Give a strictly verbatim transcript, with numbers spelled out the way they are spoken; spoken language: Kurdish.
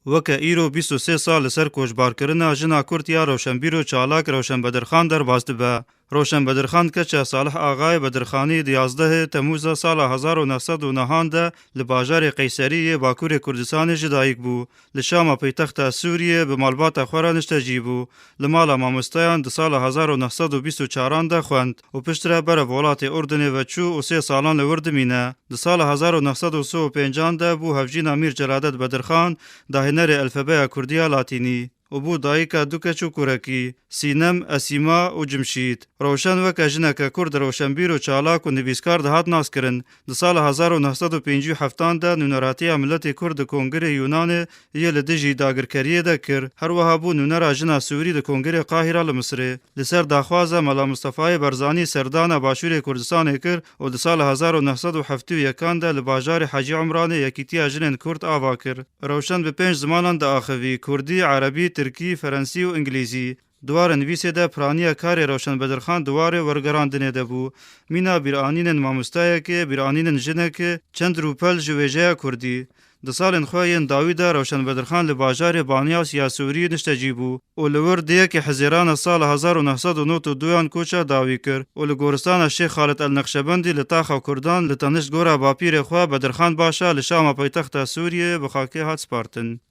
Weke îro bîst û sê sal li ser koçbarkirina jina Kurd ya rewşenbîr û çalak Rewşen Bedirxan derbas dibe. Rewşen Bedirxan keça Salih Axayê Bedirxanî di yazdehê Temûza sala hezar û neh sed û nehan de li bajarê Qeyserî yê Bakurê Kurdistanê ji dayik bû. Li Şama paytexta Sûriyê bi malbata xwe re niştecî bû. Li mala mamosteyan di sala hezar û neh sed û bîst û çaran de xwend û piştre berev welatê Urdunê ve çû û sê salan li wir dimîne. Di sala hezar û neh sed û sê û pêncan de bû hevjîna Mîr Celadet Bedirxan, dahînerê elfebeya Kurdî ya Latînî û bû dayika du keç û kurekî, Sînem, Esîma û Cimşîd. Rewşen weke jineke Kurd, rewşenbîr û çalak û nivîskar dihat naskirin. Di sala hezar û neh sed û pêncî û heftan de nûneratiya miletê Kurd di Kongrê Yûnanê yê li dijî dagirkeriyê de kir. Her wiha bû nûnera jina Sûrî di Kongrê Qahîra li Misirê. Li ser daxwaza Mela Mistefayê Barzanî serdana Başûrê Kurdistanê kir û di sala hezar û neh sed û heftê û yekan de li bajarê Hecî Umranê Yekîtiya Jinên Kurd ava kir. Rewşen bi pênc zimanan diaxivî, Kurdî, Erebî, Tirkî, Ferensî û Îngilîzî. Di warê nivîsê de piraniya karê Rewşen Bedirxan di warê wergerandinê de bû. Mîna bîranînên mamostayekê, bîranînên jinekê, çend rûpel ji wêjeya Kurdî. Di salên xwe yên dawî de Rewşen Bedirxan li bajarê Banyas ya Sûrî niştecî bû û li wir di yekê Hizêrana sala hezar û neh sed û nod û duyan koça dawî kir û li goristana Şêx Xalid El Nexşebendî li taxa Kurdan li tenişt gora bapîrê xwe Bedirxan Başa li Şama paytexta Sûriyê bi xakê hat spartin.